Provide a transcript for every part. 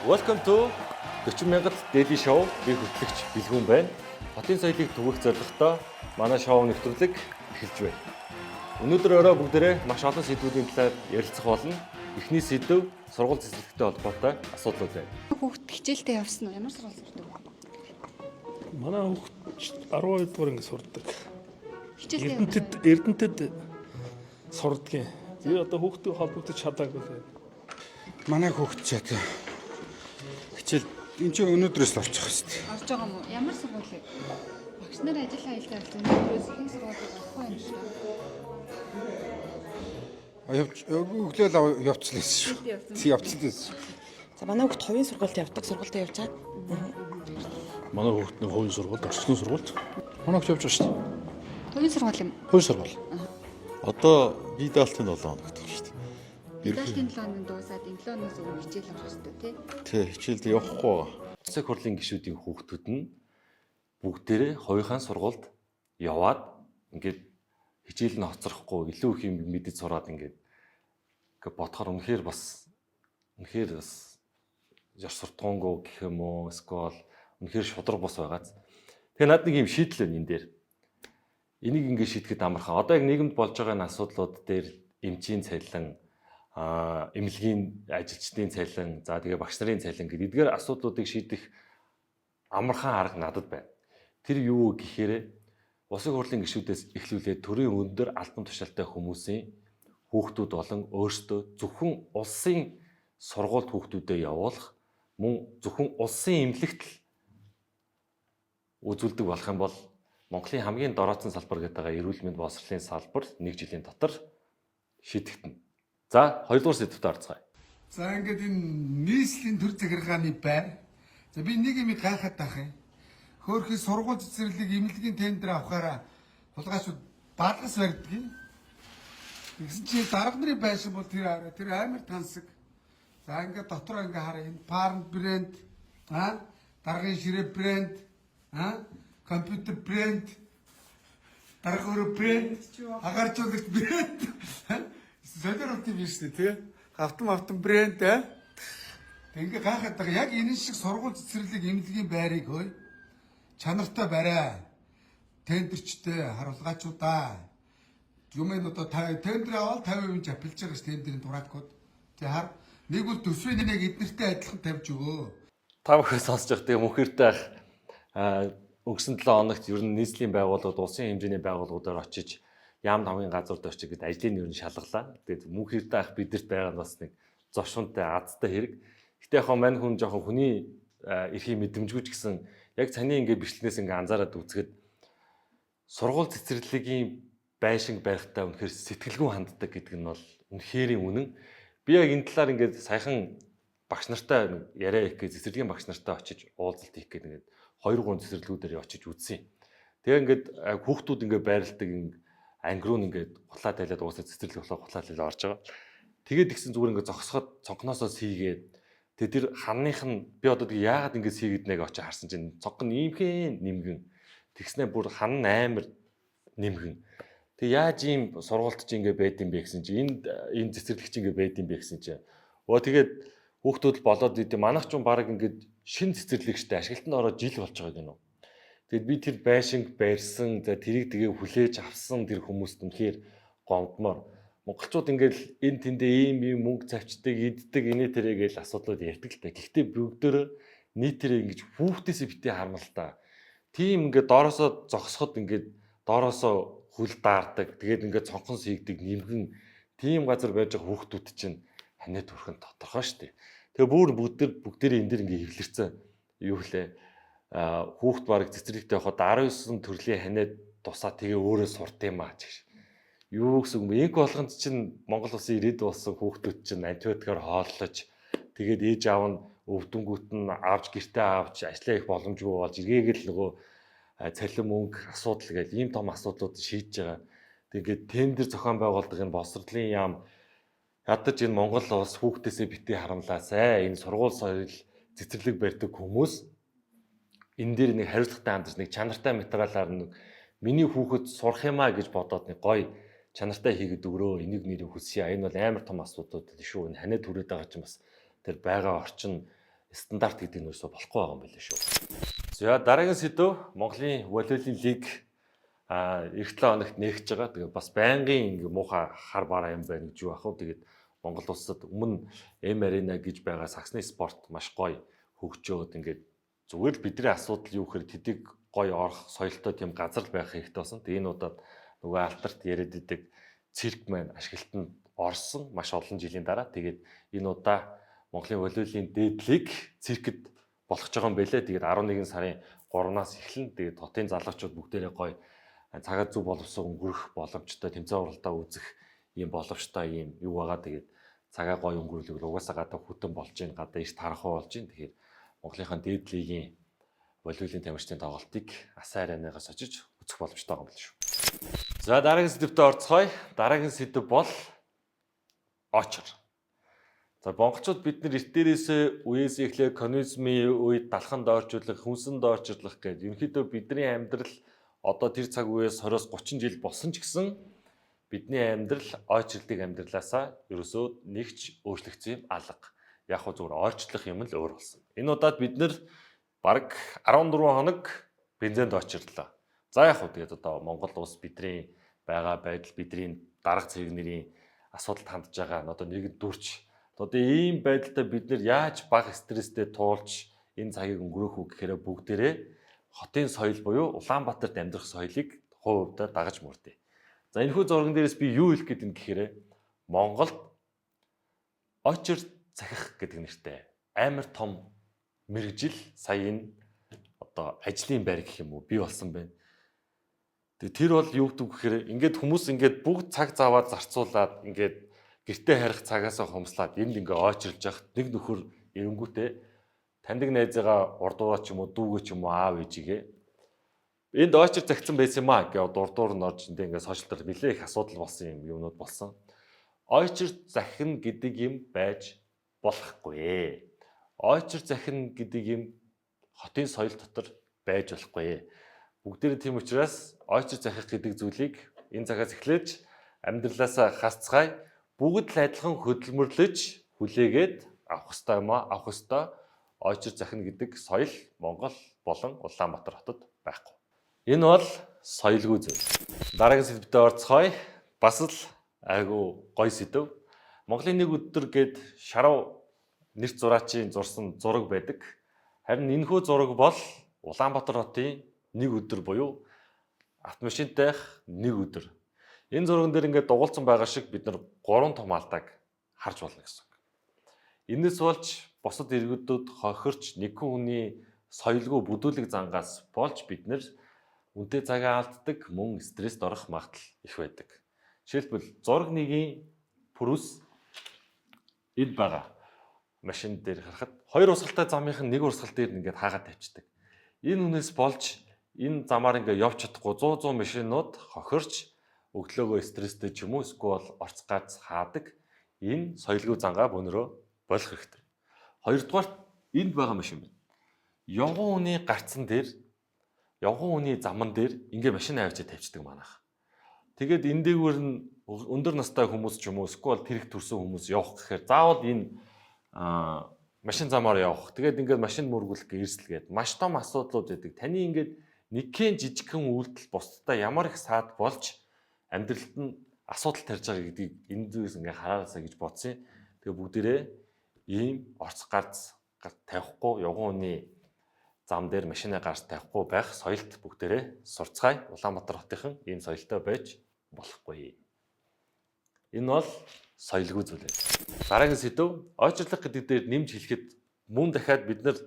Welcome to 40,000 Daily Show. Би хөтлөгч Бэлгүн байна. Хотын соёлыг түгэх зорилготой манай шоу нэвтрүүлэг эхэлж байна. Өнөөдөр орой бүгдээрээ маш олон сэдвүүдийн талаар ярилцах болно. Эхний сэдэв сургууль цэцэрлэгтэй холбоотой асуудлууд байна. Хүүхд хичээлдээ явсан уу? Ямар сургууль сурдаг вэ? Манай хүүхд 12 дугаар анги сурдаг. Хичээлдээ явсан. Эрдэнэтэд сурдгийн. Би одоо хүүхдтэй холбогдож чадаагүй л байна. Манай хүүхд ч одоо хичээл энэ чинь өнөөдрөөс л орчих хэвээр. Орж байгаа юм уу? Ямар сургууль вэ? Багш нар ажил хаялтаа болсон. Өнөөдрөөс ихэнх сургуулиуд орохгүй юм шиг. Явж өглөө л явцлаа шүү. Тий явцлаа шүү. За манай хүүхд хувийн сургуульд явдаг, сургуультай явж байгаа. Манай хүүхд нэг хувийн сургуульд, орчлон сургуульд. Манай хүүхд явж байгаа шүү дээ. Хувийн сургууль юм. Хувийн сургууль. Одоо би даалтын 7 хоногт байна шүү дээ. Даалтын 7 хоног дуусаад энэ 7 хоногоос өмнө хичээл орох хэрэгтэй тий. Тий, хичээлд явахгүй байгаа. Улсын хурлын гишүүдийн хүүхдүүд нь бүгдээрээ хувийнхаа сургуульд яваад ингээд хичээл нь хоцрохгүй илүү их юм мэдэж сураад ингээд бодохоор үнэхээр бас ёс суртахуунгүй гэх юм уу, эсвэл үнэхээр шударга бус байгааз. Тэгээ над нэг юм шийдэл байна энэ дээр. Энийг ингээд шийдэхэд амархан. Одоо яг нийгэмд болж байгаа энэ асуудлууд дээр эмчийн цалин, эмнэлгийн ажилчдын цалин, за тэгээ багш нарын цалин гэдэг эдгээр асуудлуудыг шийдэх амархан арга надад байна. Тэр юу гэхээр улсын хурлын гишүүдээс эхлүүлээд төрийн өндөр албан тушаалтай хүмүүсийн хүүхдүүд болон өөрсдөө зөвхөн улсын сургуульд хүүхдүүдэд явуулах мөн зөвхөн улсын эмнэлэгт л үзүүлдэг болох юм бол Монголын хамгийн дорооцсон салбар гэдэг байгаа эрүүл мэнд боловсролын салбар нэг жилийн дотор шийдэгдэнэ. За, хоёрдугаар сэдвт орцгоё. За ингээд энэ нийслэлийн төр захиргааны байр. За би нэг юм гайхаад байх юм. Хөөхий сургууль цэцэрлэг эмнэлгийн тендер авахаараа хулгайчуд балгас барьдаг юм. Тэгсэн чинь дарга нарын байшин бол тэр арай тэр амар тансаг. За ингээд дотор ингээ хараа энэ парн брэнд, аа даргын ширээ брэнд, аа компьютер брэнд, дарга өрөө брэнд, агааржуулагч брэнд. Солиор урт юм биш үү тий? Автом автом брэнд аа. Тэг ингээ гайхаад байгаа. Яг энэ шиг сургууль цэцэрлэг эмнэлгийн байрыг хөөе. Чанартай барай. Тендерчтэй харуулгаачудаа. Юм энэ одоо тендер аваад 50% жапилж байгаа ш тендерийн дуракууд. Тэг хар нэг бол төсвийн нэг эднэртэй адилхан тавьж өгөө. Та бүхэн сонсож байгаа тэгээ мөнхөртэй ах өнгөрсөн 7 хоногт ер нь нийслэлийн байгууллагууд, улсын хэмжээний байгууллагуудаар очиж яам намын газрууд очиж гээд ажлын ер нь шалгалаа. Тэгээд мөнхөртэй ах бидэрт байгаа нь бас нэг зовшунтай азтай хэрэг. Гэтэ яг хаа мань хүн жоохон хүний эрхийг мэдрэмжгүй ч гэсэн яг цааны ингээд бичлэгнээс ингээд анзаараад үзэхэд сургууль цэцэрлэгийн байшинг барихтаа үнэхээр сэтгэлгүй ханддаг гэдэг нь бол үнэхэрийн үнэн. Би яг энэ талаар ингээд саяхан багш нартай яриа хийх гэж цэцэрлэгийн багш нартай очиж уулзалт хийх гээд ингээд 2 3 цэцэрлэгүүдээр очиж үзсэн. Тэгээ ингээд хүүхдүүд ингээд байрладаг анги руу ингээд гутлаа тайлаад угаасаа цэцэрлэг болохоор гутлаа тайлаад орж байгаа. Тэгээд ихсэн зүгээр ингээд зогсоход цонхноосоо сийгээд тэгээ тэр ханных нь би одоо тэгээ яагаад ингээд сийгээд нэг очиж харсан чинь цонх нь иймхэн нэмгэн тэгснэ бүр хан нь амар нэмгэн. Тэг яаж ийм сургуульд чи ингэ байд юм бэ гэсэн чи энд энэ цэцэрлэг чи ингэ байд юм бэ гэсэн чи. Өө тэгээд хүүхдүүд л болоод идэв. Манайх ч баг ингээд шин цэцэрлэг штэ ашиглалтанд ороод жил болж байгаа гэнэ. Тэгэд би тэр байшинг барьсан, за тэрийг тэгээ хүлээж авсан тэр хүмүүст үнэхээр гомдмоор. Монголчууд ингээл энэ тэндээ ийм ийм мөнгө завчдаг, иддэг, инээ тэрэ гээл асуудлууд ярьдаг л та. Гэхдээ бүгдөө нийтээрээ ингэж хүүхдээсээ битээ хармал та. Тийм ингээд доороосоо зогсоход ингээд доороосоо хөл даардаг. Тэгээд ингээд цонхон сийгдэг, нэмгэн тийм газар байж байгаа хүүхдүүд чинь ханиад хүрэх нь тодорхой шүү дээ. Тэгээ бүр бүгдээрээ энэ дэр ингээд хөвлөрцөн юу хлээ. Хүүхд бараг цэцэрлэгт явахад 19 төрлийн ханиад тусаа тэгээ өөрөө сурд юм аа гэж. Юу гэсэн юм бэ? Инк болгонд чинь Монгол улсын ирээдүй болсон хүүхдүүд чинь антибиотикаар хооллож тэгээд ээж аав нь өвдөнгүүт нь авч гэртээ авч ажиллаа их боломжгүй болж эргээгээл нөгөө цалин мөнгө асуудал гэж ийм том асуудлууд шийдэж байгаа. Тэгээд тендер зохион байгуулдаг энэ боловсролын яам ядаж энэ Монгол улс хүүхдээсээ битгий харамлаасай. Энэ сургууль соёл цэцэрлэг барьдаг хүмүүс энэ дээр нэг хариуцлагатай хандаж нэг чанартай материалаар нэг миний хүүхэд сурах юмаа гэж бодоод нэг гоё чанартай хийгээд өгрөө. Энийг нэрийг хүсье. Энэ бол амар том асуудлууд шүү. Энэ ханиад түрээд байгаа чинь бас тэр байгаа орчин стандарт гэдэг нь ерөөсөө болохгүй байгаа юм байна шүү. За, дараагийн сэдэв Монголын волейболын лиг эх 7 хоногт нээгч байгаа. Тэгээд бас байнгын ингээ муухай хар бараа юм байна гэж юу ах вэ? Тэгээд Монгол улсад өмнө М Арена гэж байгаа сагсны спорт маш гоё хөгжөөд, ингээд зүгээр л бидний асуудал юу гэхээр тэдийг гоё орох соёлтой тийм газар л байх хэрэгтэй болсон. Тэгээ энэ удаад нөгөө алтарт яриад идэг цирк маань ашиглалтанд орсон маш олон жилийн дараа. Тэгээд энэ удаа Монголын волейболын дээд лиг циркэд болох ч байгаа юм байлээ. Тэгээд 11 сарын 3-наас эхлэн, тэгээд хотын залуучууд бүгдээрээ гоё цагаа зөв боловсон өнгөрөх боломжтой, тэмцээн уралдаа үзэх ийм боломжтой ийм юу байгаа. Тэгээд цагаа гоё өнгөрүүлэх, угаасаа гадаа хүтэн болж гин, гадаа их тархуу болж гин. Тэгэхээр Монголынхаа дээд лигийн волейболын тамирчдын тоглолтыг Асаа Аренагаас очиж үзэх боломжтой байгаа юм байна шүү. За, дараагийн сэдэвтэ орцгоё. Дараагийн сэдэв бол очор. За, монголчууд бид нар эрт дээрээсээ үеэс эхлээ коммунизмын үед далхан дооржуулах, хүнсэн дооржуулах гэдэг. Ерөнхийдөө бидний амьдрал одоо тэр цаг үеэс 20-оос 30 жил болсон ч гэсэн бидний амьдрал ойчрлыг амьдралаасаа ерөөсөө нэгч өөрчлөгдсөн юм алга. Яг хөө зүгээр ойрчлох юм л өөр болсон. Энэ удаад бид нар бараг 14 хоног бензинд очирлоо. За, яг хөө тэгээд одоо Монгол улс бидний байгаа байдал, бидний дарга цэрэг нэрийн асуудалд хандж байгаа нь одоо нэгэн дүрч. Одоо ийм байдалтай бид нар яаж бага стресстэй туулж энэ цагийг өнгөрөөх үү гэхээр бүгдээрээ хотын соёл буюу Улаанбаатарт амьдрах соёлыг хувь хувьдаа дагаж мөрдөө. За, энэхүү зурган дээрээс би юу хэлэх гээд юм гэхээр Монголд очир захих гэдэг нэртэй амар том мэргэжил сая энэ одоо ажлын байр гэх юм уу бий болсон байна. Тэгээ тэр бол юу гэдэг гэхээр ингээд хүмүүс ингээд бүгд цаг заваад зарцуулаад, ингээд гэртээ харих цагаасаа хумслаад энд ингээ ойчирлж яхад нэг нөхөр эренгүүтээ таньдаг найзыгаа урдуура ч юм уу, дүүгээ ч юм уу, аав ээжигээ энд ойчир загцсан байсан юм аа гэж дурдуур нь орж энд ингээ сошиал дээр нэлээ их асуудал болсон юм юмнууд болсон. Ойчир захина гэдэг юм байж болохгүй. Ойчир захина гэдэг юм хотын соёл дотор байж болохгүй. Бүгдээрээ тийм учраас ойчир захих гэдэг зүйлийг энэ цагаас эхлэж амьдралаасаа хасцгаая. Бүгд л адилхан хөдөлмөрлөж хүлээгээд авах ёстой юм аа, авах ёстой. Ойчир захина гэдэг соёл Монгол болон Улаанбаатар хотод байхгүй. Энэ бол соёлгүй зүйл. Дараагийн сэдвтэ орцгоё. Бас л айгүй гоё сэдв. Монголын нэг өдөр гээд шарав нэр зураачийн зурсан зураг байдаг. Харин энэхүү зураг бол Улаанбаатар хотын нэг өдөр буюу автомашинтайх нэг өдөр. Энэ зурган дээр ингээд дугуулсан байгаа шиг бид нар 3 том алдааг харж болно гэсэн үг. Энэс болж бусад иргэдүүд хохирч, нэгэн хүний соёлгүй бүдүүлэг зангаас болж бид нар үнэтэй цагаа алддаг, мөн стресст орох магадлал их байдаг. Жишээлбэл, зураг нэгийн пүрүс энд байгаа машин дээр харахад хоёр урсгалтай замынх нь нэг урсгал дээр ингээд хаагаад тавьчихдаг. Энэ хүнээс болж энэ замаар ингээд явж чадахгүй 100 100 машинууд хохирч, өглөөгөө стресстэй ч юм уу эсвэл орц гац хаадаг. Энэ соёлгүй зангаа бөөнөрөө болох хэрэгтэй. Хоёрдугаарт энд байгаа машин байна. Явган хүний гарцсан дээр, явган хүний заман дээр ингээ машин авчиж тавьчихдаг манайх. Тэгээд энэ дээгүүр нь өндөр настай хүмүүс ч юм уу эсвэл тэрэг төрсэн хүмүүс явах гэхээр заавал энэ машин замаар явах. Тэгээд ингээд машин мөргүүлэх эрсдэлгээд маш том асуудлууд байдаг. Таны ингээд нэгхэн жижигхэн үйлдэл бусдад ямар их саад болж амьдралд нь асуудал тарьж байгаа гэдгийг энэ зүйлс ингээ хараасаа гэж бодсон. Тэгээ бүгдээрээ ийм орц гарц тавихгүй, явган хүний зам дээр машинаа гарч тавихгүй байх соёлт бүгдээрээ сурцгаая. Улаанбаатар хотынхан ийм соёлтой байж болохгүй. Энэ бол соёлгүй зүйл. Дараагийн сэдэв ойчрлох гэдэг дээр нэмж хэлэхэд мөн дахиад бид нар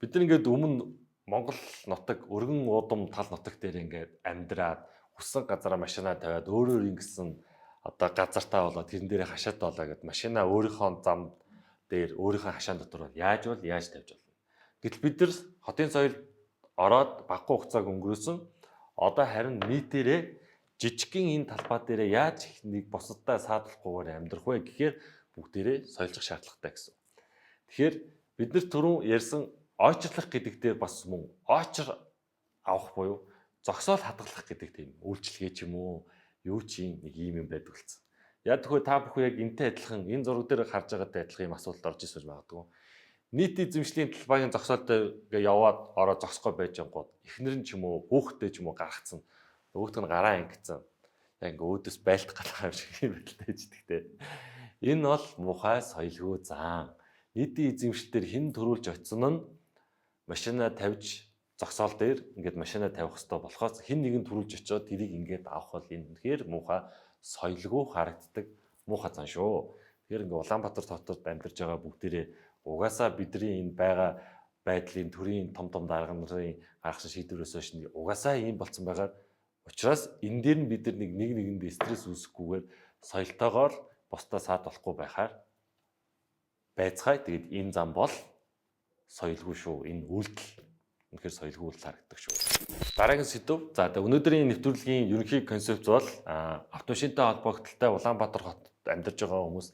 ингээд өмнө Монгол нутаг өргөн уудам тал нутаг дээр ингээд амьдраад хүссэн газараа машинаа тавиад өөрөөр ингэсэн одоо газартаа болоо тэрэн дээрээ хашаатай болоо гэд машинаа өөрийнхөө зам дээр өөрийнхөө хашаан дотор бол яаж бол яаж тавьж болно. Гэтэл бид нар хотын соёл ороод баггүй хугацааг өнгөрөөсөн. Одоо харин нийтээрээ жижигхэн энэ талбай дээрээ яаж нэг бусадтай саадлахгүйгээр амьдрах вэ гэхээр бүгдээрээ соёлжих шаардлагатай гэсэн. Тэгэхээр бид нар түрүүн ярьсан ойчрлох гэдэг дээр бас мөн ойчр авах буюу зогсоол хадгалах гэдэг тийм үйлчилгээ ч юм уу юу ч юм нэг ийм юм байдаг болсон. Яг тэгэхээр та бүхэн яг энтэй адилхан энэ зураг дээр харж байгаатай адилхан юм асуулт орж ирсэн магадгүй. Нийт эзэмшлийн талбайгийн зогсоолтой ингээ яваад ороо зогсохгүй байж ангууд эхнэр нь ч юм уу хүүхдтэй ч юм уу гаргацсан. Нөгөөх нь гараа ангицсан. Яг ингээ өөдөөс байлдах галах юм шиг юм байдалтай иждэг те. Энэ бол мухай соёлгүй зан. Нийтийн эзэмшил дээр хэн төрүүлж очисон нь машина тавьж зогсоол дээр ингээд машина тавих хэрэгтэй болохоос хэн нэгэн төрүүлж очиод тэрийг ингээд авах бол энэ үнэхээр муухай соёлгүй харагддаг муухай зан шүү. Тэгэхээр ингээд Улаанбаатар хотод амьдарч байгаа бүгдээрээ угаасаа бидний энэ байгаа байдлын төрийн том том дарга нарын гаргасан шийдвэрээс хойш угаасаа ийм болцсон байгаа. Учраас энэ дээр нь бид нар нэг нэг нэгэндээ стресс үүсэхгүйгээр соёлтойгоор бусдаа саад болохгүй байхаар байцгаая. Тэгээд энэ зам бол соёлгүй шүү. Энэ үйлдэл үнэхээр соёлгүй үйлдэл харагддаг шүү. Дараагийн сэдэв. За өнөөдрийн нэвтрүүлгийн ерөнхий концепц бол автомашинтай холбогдлолтой Улаанбаатар хотод амьдарч байгаа хүмүүс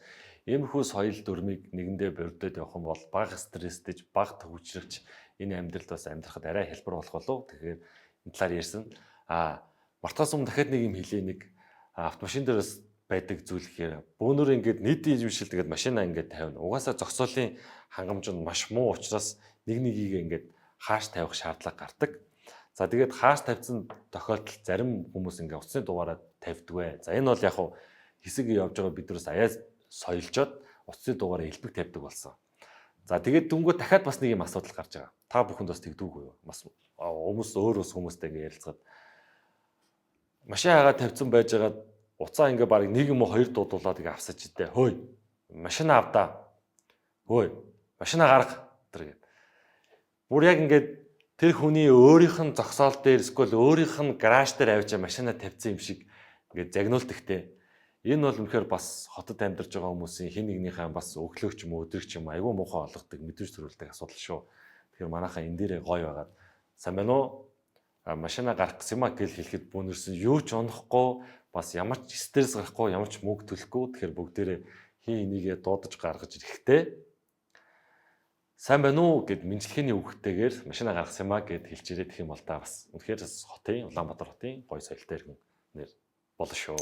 иймэрхүү соёл дүрмийг нэгэндээ бөрдөд явах юм бол бага стресстэй, бага төвчрэгч энэ амьдралд бас амьдрахад арай хялбар болох болов. Тэгэхээр энэ талаар ярьсан. Мартахаас өмнө дахиад нэг юм хэлье. Нэг автомашин дээр бас байдаг зүйл гэхээр бөөнөр ингээд нийтийн эзэмшил тэгээд машина ингээд тавина. Угаасаа зогсоолын хангамж нь маш муу учраас нэг нэгийг ингээд хааш тавих шаардлага гардаг. За тэгээд хааш тавьсан тохиолдолд зарим хүмүүс ингээд утасны дугаараа тавьдгүй. За энэ бол яг хуу хэсэг явж байгаа биднээс аяа соёлжоод утасны дугаараа элбэг тавьдаг болсон. За тэгээд дүнгөө дахиад бас нэг юм асуудал гарч байгаа. Та бүхэнд бас тэгдүүгүй юу? Бас хүмүүс өөр ус хүмүүстэй ингээд ярилцгаад машин хагаа тавьсан байжгаад уцаа ингээ барыг нэг юм уу хоёр дуудуулаад ингээ авсаж идэ. Хөөй. Машина авдаа. Хөөй. Машина гарга. Тэр гээд. Бүр яг ингээд тэр хүний өөрийнх нь зогсоол дээр эсвэл өөрийнх нь гараж дээр авч машина тавьсан юм шиг ингээд загнуулдагтэй. Энэ бол үнэхээр бас хотод амьдарч байгаа хүмүүсийн хин нэгнийхээ бас өглөөгч юм уу өдрөгч юм айгүй муухай олгодог мэдрэмж төрүүлдэг асуудал шүү. Тэгэхээр манайхаа энэ дээрээ гоё байгаад сайн байна уу? Машина гарах гэсэн юм а гэл хэлэхэд бүүнэрсэн юу ч унахгүй бас ямар ч стресс гарахгүй ямар ч мөнгө төлөхгүй. Тэгэхээр бүгдээрээ хин энийгээ дуудаж гаргаж ирэхдээ сайн байна уу гэд мэдлэгийн үгтэйгээр машина гаргасан юм а гэд хэлж ирээд гэх юм бол та бас үнэхээр хотын Улаанбаатар хотын гоё соёлтой иргэн нэр болно шүү.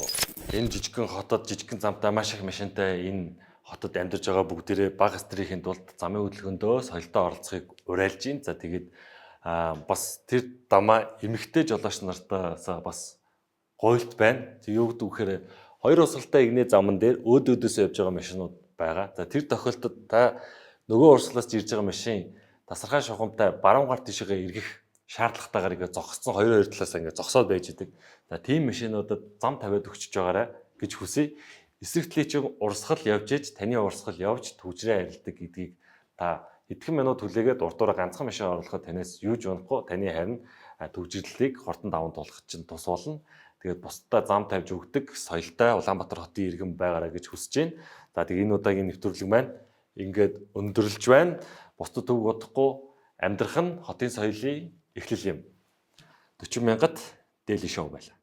Энэ жижигхэн хотод жижигхэн замтай маш их машинтай энэ хотод амьдарч байгаа бүгдээрээ бага стрессийн тулд замын хөдөлгөөндөө соёлтой оролцохыг уриалж байна. За тэгээд бас тэр дамаа эмэгтэй жолооч нартаас бас гуйлт байна. Тэг юу гэдэг вэхээр хоёр урсгалтай игнэ заман дээр өөд өөдөөсөө явж байгаа машинууд байгаа. За тэр тохиолдолд та нөгөө урсгалаас ирж байгаа машин тасархай шухамтай баруун гар тишээгээ эргэх шаардлагатайгаар ингээ зогссон хоёр талаас ингээ зогсоод байж идэг. За тийм машинуудад зам тавиад өгчөж байгаарай гэж хүсье. Эсрэг талын чинь урсгал явж иж таны урсгал явж түгжрээ арилдаг гэдгийг та хэдхэн минут хүлээгээд урдуура ганцхан машин оруулахад танаас юу ч унахгүй таны харин түгжрэрлийг хурдан даван туулахад чинь тус болно. Тэгээд бусдаа зам тавьж өгдөг соёлтой Улаанбаатар хотын иргэн байгаарай гэж хүсэж байна. За тэгээд энэ удаагийн нэвтрүүлэг маань ингээд өндөрлж байна. Бусдад төв бодохгүй амьдрах нь хотын соёлын эхлэл юм. 40 мянгат Daily Show байлаа.